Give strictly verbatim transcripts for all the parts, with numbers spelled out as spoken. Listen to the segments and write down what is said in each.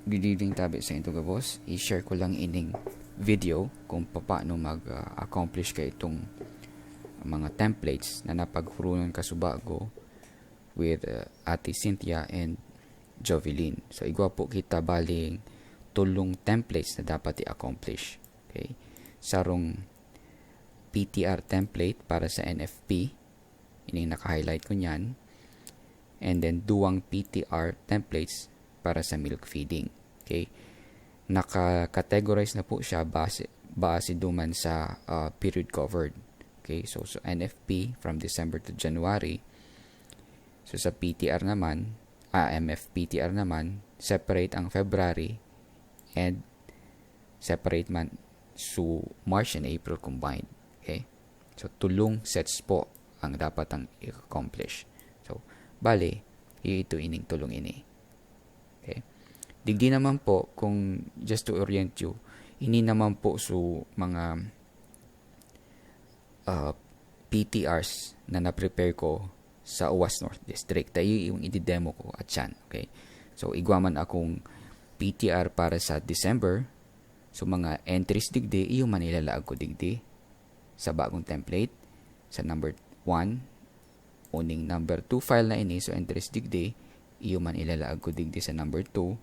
Good evening tabi sa inyo gabos. I-share ko lang ining video kung paano mag-accomplish ka itong mga templates na napaghurunan kasubago with uh, Ate Cynthia and Jovelyn. So, igwa po kita baling tulong templates na dapat i-accomplish. Okay? Sarong P T R template para sa N F P. Ining naka-highlight ko niyan. And then, duwang P T R templates para sa milk feeding. Okay? Naka-categorize na po siya base, base duman sa uh, period covered. Okay? So, so N F P from December to January. So, sa P T R naman, ah, M F P T R naman, separate ang February and separate man so March and April combined. Okay? So, tulong sets po ang dapat ang i-accomplish. So, bali, ito ining tulong ini. Okay? Digdi naman po, kung just to orient you, ini naman po so mga uh, P T Rs na na-prepare ko sa Oas North District. Tayo yung i-demo ko at yan. Okay? So, igwa man akong P T R para sa December. So, mga entries digdi, iyo man ilalaag ko digdi sa bagong template. Sa number one, uning number two file na ini, so entries digdi, iyo man ilalaag ko digdi sa number two.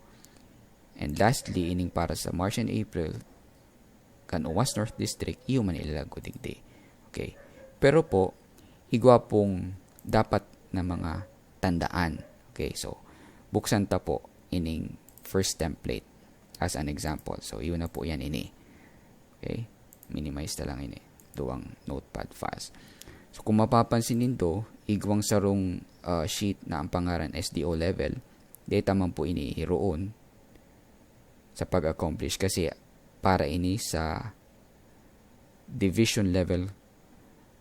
And lastly, ining para sa March and April, kan Oas North District, iyo man ilalaag ko digdi. Okay. Pero po, igwa pong dapat na mga tandaan. Okay, so, buksan ta po ining first template as an example. So, yun na po yan ini. Okay? Minimize na lang ini. Duwang notepad files. So, kung mapapansin nindo, igwang sarong uh, sheet na ang pangaran S D O level, data man po ini hiroon sa pag-accomplish kasi para ini sa division level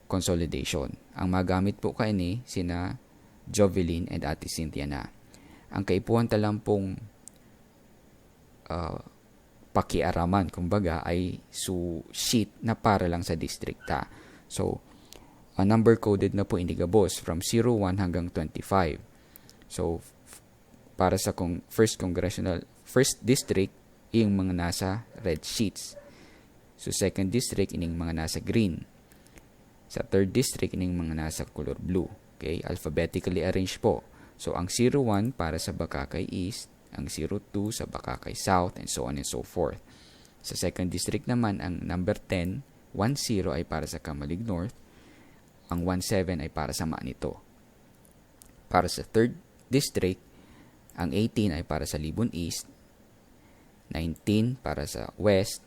consolidation. Ang magamit po kaini sina Jovelyn and Ate Cynthia na. Ang kaipuhan ta lang pong uh, pakiaraman, kumbaga, ay su sheet na para lang sa distrikta. So, uh, number coded na po ini gabos from zero one hanggang twenty-five. So, para sa kong first congressional first district, yung mga nasa red sheets. So, second district, ining mga nasa green. Sa third district, ining mga nasa color blue. Okay? Alphabetically arranged po. So, ang zero one para sa Bacacay East, ang zero two sa Bacacay South, and so on and so forth. Sa second district naman, ang number ten, one zero ay para sa Camalig North, ang one seven ay para sa Manito. Para sa third district, ang eighteen ay para sa Libon East, nineteen para sa West,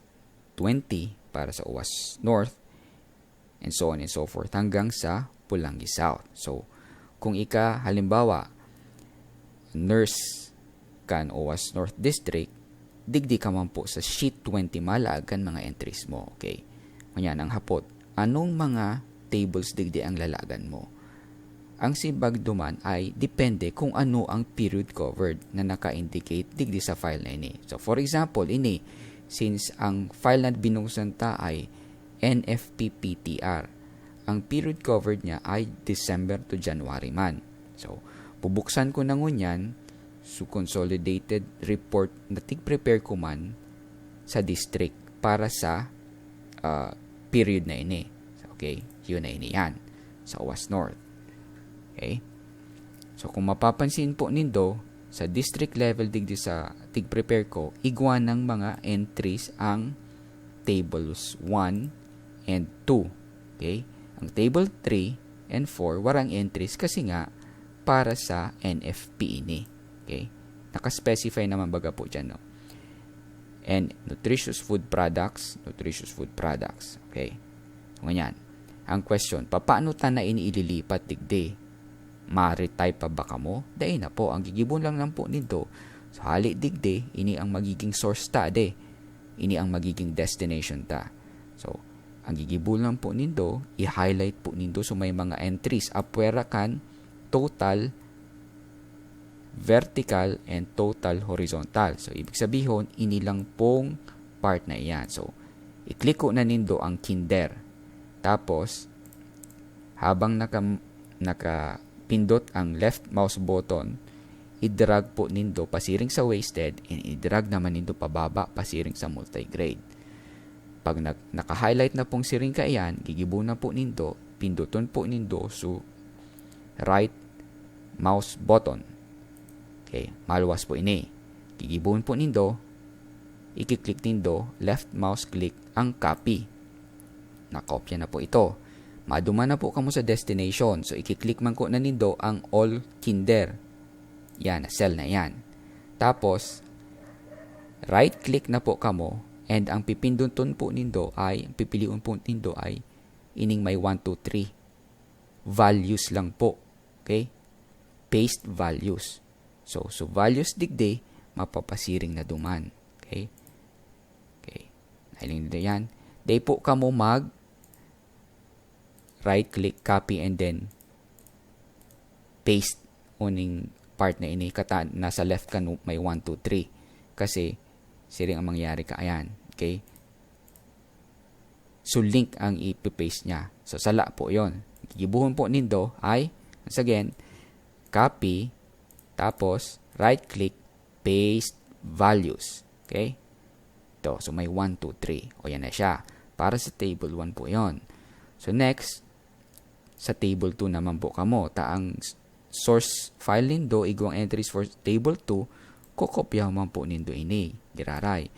twenty para sa Oas North, and so on and so forth, hanggang sa Polangui South. So, kung ika, halimbawa, nurse kan Oas North District, digdi ka man po sa sheet twenty malaag kan mga entries mo. Okay? Ngunyan ang hapot, anong mga tables digdi ang lalagan mo? Ang simbag duman ay depende kung ano ang period covered na naka-indicate digdi sa file na ini. So, for example, ini, since ang file na binuksan ta ay N F P P T R, ang period covered niya ay December to January man. So, bubuksan ko na ngunyan, so consolidated report na tig-prepare ko man sa district para sa uh, period na ini. Okay? Yun na ini yan. Sa Oas North. Okay? So, kung mapapansin po nindo, sa district level digdi sa tig-prepare ko, igwa ng mga entries ang tables one and two. Okay? Ang table three and four, warang entries kasi nga para sa N F P ini. Okay? Naka-specify naman baga po dyan, no? And nutritious food products, nutritious food products. Okay? Ngunyan, ang question, paano ta na ini ililipat digdi? Ma-retype pa ba kamo? Dai na po, ang gigibon lang lang po nito. So, hali digdi, ini ang magiging source ta, de. Ini ang magiging destination ta. So, ang gigibon lang po nindo, i-highlight po nindo so may mga entries apwera kan total vertical and total horizontal. So, ibig sabihin, ini lang pong part na iyan. So, i-click ko na nindo ang kinder. Tapos, habang naka, nakapindot ang left mouse button, i-drag po nindo pasiring sa wasted and i-drag naman nindo pababa pasiring sa multi-grade. Pag nag-, naka-highlight na pong siring kaiyan, gigibunan po nindo, pinduton po nindo su right mouse button. Okay, maluwas po ini. Gigibuhon po nindo, ikiklik nindo, left mouse click ang copy. Nakopya na po ito. Maduman na po kamo sa destination. So, ikiklik man ko na nindo ang all kinder. Yan, cell na yan. Tapos, right click na po kamo and ang pipinduton po nindo ay, ang pipilion po nindo ay ining may one, two, three. Values lang po. Okay? Paste values. So, so values digdi, mapapasiring na duman. Okay? Okay. Nahiling nila yan. Dai po kamo mag right click, copy, and then paste uning part na ini. Kata nasa left kan may one, two, three. Kasi, siring ang mangyari ka. Ayan. Okay? So, link ang ipipaste niya. So, sala po yon. Gigibuhon po nindo ay, once again, copy, tapos right click, paste values. Okay? Ito, so may one, two, three. O, yan na siya. Para sa table one po yon. So, next, sa table two naman po kamo. Ta ang s-, source file nindo, igwang entries for table two, kokopyahon man po nindo ini. Giraray.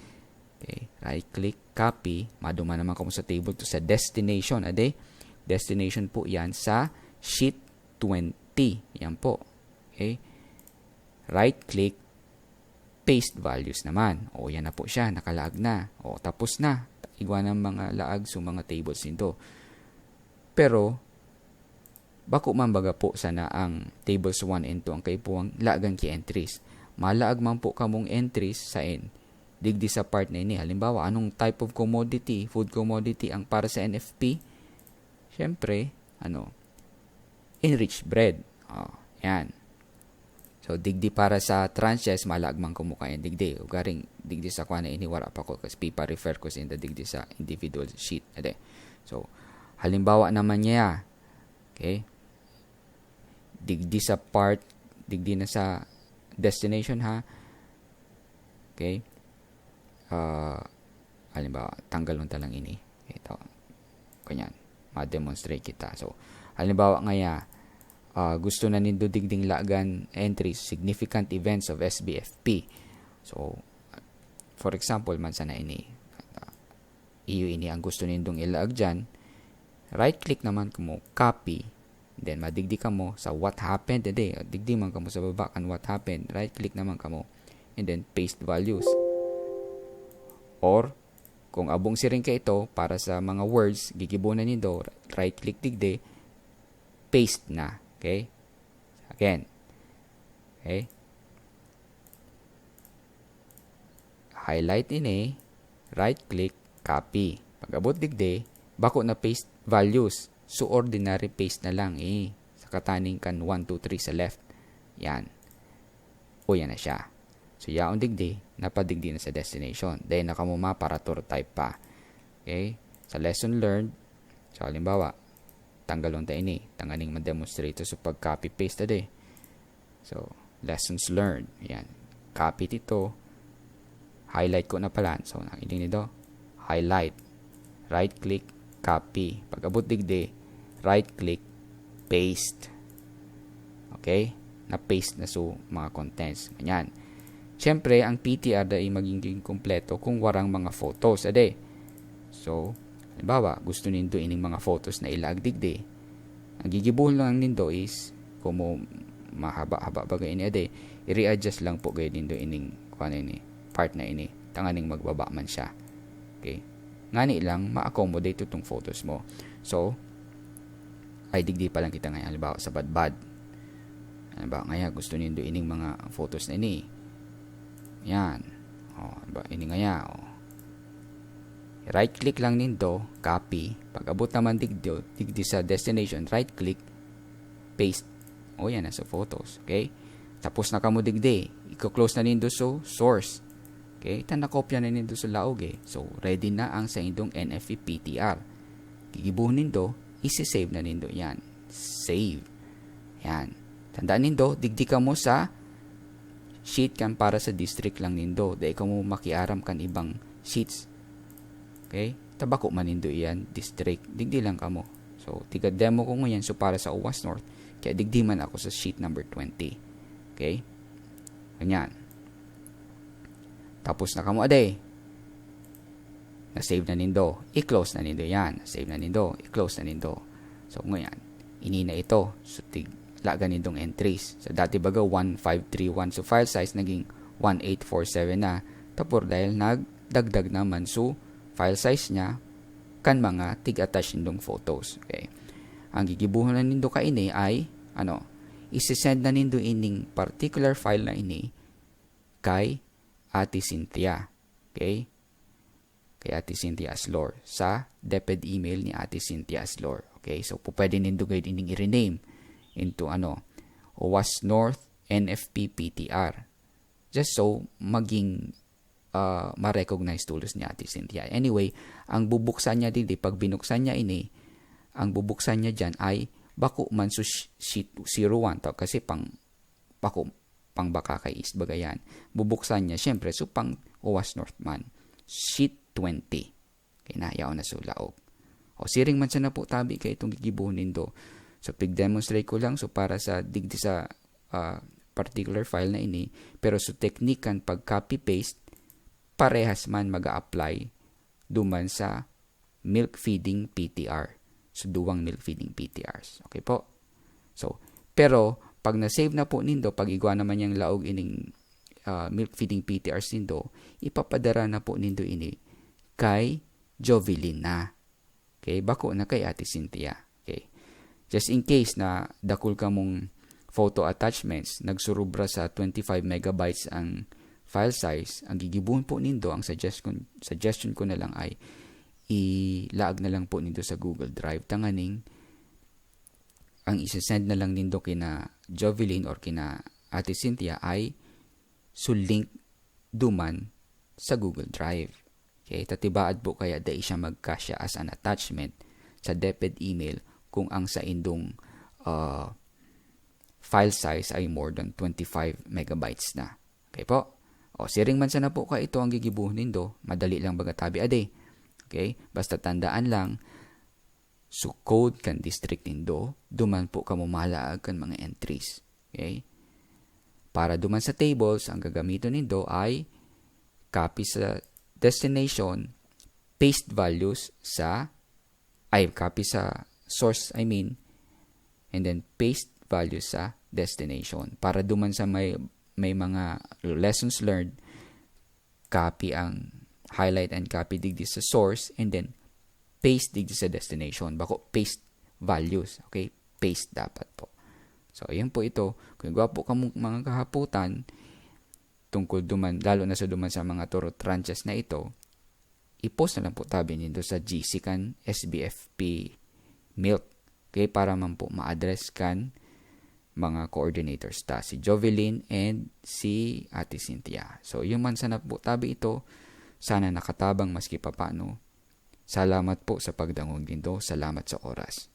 Okay, right click, copy. Maduman naman kamo sa table two, sa destination. Ade, destination po yan sa sheet twenty. Yan po. Okay. Right click, paste values naman. O, yan na po siya. Nakalaag na. O, tapos na. Igwa ng mga laag sa mga tables nindo. Pero, bako man baga po sana ang tables one and two ang kaipuhan laagan ki entries. Malaag man po kamong entries sa en-, digdi sa part na ini. Halimbawa, anong type of commodity, food commodity ang para sa N F P? Siyempre, ano, enriched bread. O, yan. So, digdi para sa tranches, malaag man kamo kayan digdi. Ugaring, digdi sa kuha na ini, wala pa ko, kasi pipa-refer ko sa inda digdi sa individual sheet. Ade. So, halimbawa naman niya, okay? Digdi sa part, digdi na sa destination, ha? Okay? Ah, halimbawa, tanggalon ta lang ini. Ito. Ganyan. Ma-demonstrate kita. So, halimbawa ngaya, ah, gusto na nindo digding laagan entries, significant events of S B F P. So, for example, man sana ini. Iyo ini ang gusto nindong ilaag dyan. Right click naman kamo, copy. Then, madigdi kamo sa what happened, ade, digdi man kamo sa baba kan what happened. Right click naman kamo. And then, paste values. Or, kung abong siring ka ito, para sa mga words, gigibo na nindo, right click digdi, paste na. Okay? Again. Okay? Highlight ini, right click, copy. Pag-abot digdi, bako na paste values. So, ordinary paste na lang, eh. Sa kataning kan one, two, three sa left. Yan. O, yan na siya. So, yaon digdi, napadigdi na sa destination. Dahil na kamo maparator type pa. Okay? Sa lesson learned, so, halimbawa, tanggalon ta ini. Tanganing ma-demonstrate sa pag-copy-paste ta di. So, lessons learned. Yan. Copy dito. Highlight ko na pala. So, nakiling nito. Highlight. Right click. Copy. Pag-abot digdi, right click. Paste. Okay? Na-paste na so mga contents. Ganyan. Siyempre, ang P T R dai magiging kompleto kung warang mga photos. Ade. So, halimbawa, gusto nindo ining mga photos na ilaag digdi. Ang gigibuhon lang nindo is, kung mo mahaba-haba baga ini ade, i-readjust lang po gayud nindo ining, kuwan ini, part na ini. Tanganing magbaba man siya. Okay? Ngani lang, ma-accommodate itong photos mo. So, ay digdi pa lang kita ngayon. Halimbawa, sa badbad. Halimbawa, ngayon, gusto nindo ining mga photos na ini. Yan. O, halimbawa, ini ngaya, o. Right click lang nindo, copy. Pag-abot naman digdi, digdi sa destination, right click, paste. O, yan na sa photos. Okay? Tapos na kamo digdi. Iko-close na nindo so source. Okay? Ta nakopya na nindo sa laog eh. So, ready na ang saindong N F P P T R. Gigibuhon nindo, isi-save na nindo yan. Save. Yan. Tandaan nindo, digdi kamo sa sheet kan para sa district lang nindo. Dai kamo makiaram kan ibang sheets. Okay? Ta bako man nindo iyan district. Digdi lang kamo. So, tiga-demo ko ngunyan. So, para sa OWASP North, kaya digdi man ako sa sheet number twenty. Okay? Ganyan. Tapos na kamo, ade. Na-save na nindo. I-close na nindo yan. Na-save na nindo. I-close na nindo. So, ngayon, ini na ito. So, tig-, lagan nindong entries. Sa dati baga, one five three one. So, file size naging one eight four seven na. Tapos, dahil nagdagdag naman, so, file size niya, kan mga tig-attach nindong photos. Okay. Ang gigibuhon na nindo kaini ay, ano, isi-send na nindo ining particular file na ini kay Ate Cynthia. Okay? Kay Ate Cynthia Aslor. Sa DepEd email ni Ate Cynthia Aslor. Okay? So, pu-, pwede nindo gayud ining i-rename into, ano, OWASP North N F P P T R. Just so, maging, ah, ma-recognize tolos ni Ate Cynthia. Anyway, ang bubuksan niya digdi, pag binuksan niya ini, ang bubuksan niya diyan ay bako man so sh-, sheet zero one, ta-, kasi pang, bako, pang Boracay East baga yan. Bubuksan niya, syempre, so pang OWASP North man. Sheet twenty. Okay na, yaon na so laog. O, siring man sana po tabi kay itong gigibuhon nindo. So, pig-demonstrate ko lang. So, para sa digdi sa, ah, particular file na ini, pero so technique kan pag-copy-paste, parehas man mag-a-apply duman sa milk feeding P T R. So, duwang milk feeding P T Rs. Okay po? So, pero pag na-save na po nindo, pag igwa naman niyang laog ining, ah, milk feeding P T Rs nindo, ipapadara na po nindo ini kay Jovelyn na. Okay? Bako na kay Ate Cynthia. Okay? Just in case na dakul kamong photo attachments, nagsurubra sa twenty-five megabytes ang file size, ang gigibuhon po nindo, ang suggestion, suggestion ko na lang ay ilaag na lang po nindo sa Google Drive. Tanganing ang isasend na lang nindo kina Jovelyn or kina Ate Cynthia ay so link duman sa Google Drive. Okay, ta tibaad po kaya dai siya magkasya as an attachment sa DepEd email kung ang saindong, ah, file size ay more than twenty-five megabytes na. Okay po? O, siring man sana po ka ito ang gigibuhon nindo, madali lang baga tabi ade. Okay? Basta tandaan lang, so code kan district nindo, duman po kamo malaag kan mga entries. Okay? Para duman sa tables, ang gagamiton nindo ay copy sa destination, paste values sa, ay, copy sa source, I mean, and then paste values sa destination. Para duman sa may, may mga lessons learned, copy ang, highlight and copy digdi sa source, and then paste digdi sa destination. Bako, paste values. Okay? Paste dapat po. So, yun po ito. Kung igwa po kamong mga kahapotan, tungkol duman, lalo na sa duman sa mga turo tranches na ito, i-post na lang po tabi nindo sa G C kan S B F P Milk. Okay, para man po ma-address kan mga coordinators ta, si Jovelyn and si Ate Cynthia. So, yun man sana po tabi ito. Sana nakatabang maski papano. Salamat po sa pagdangog nindo. Salamat sa oras.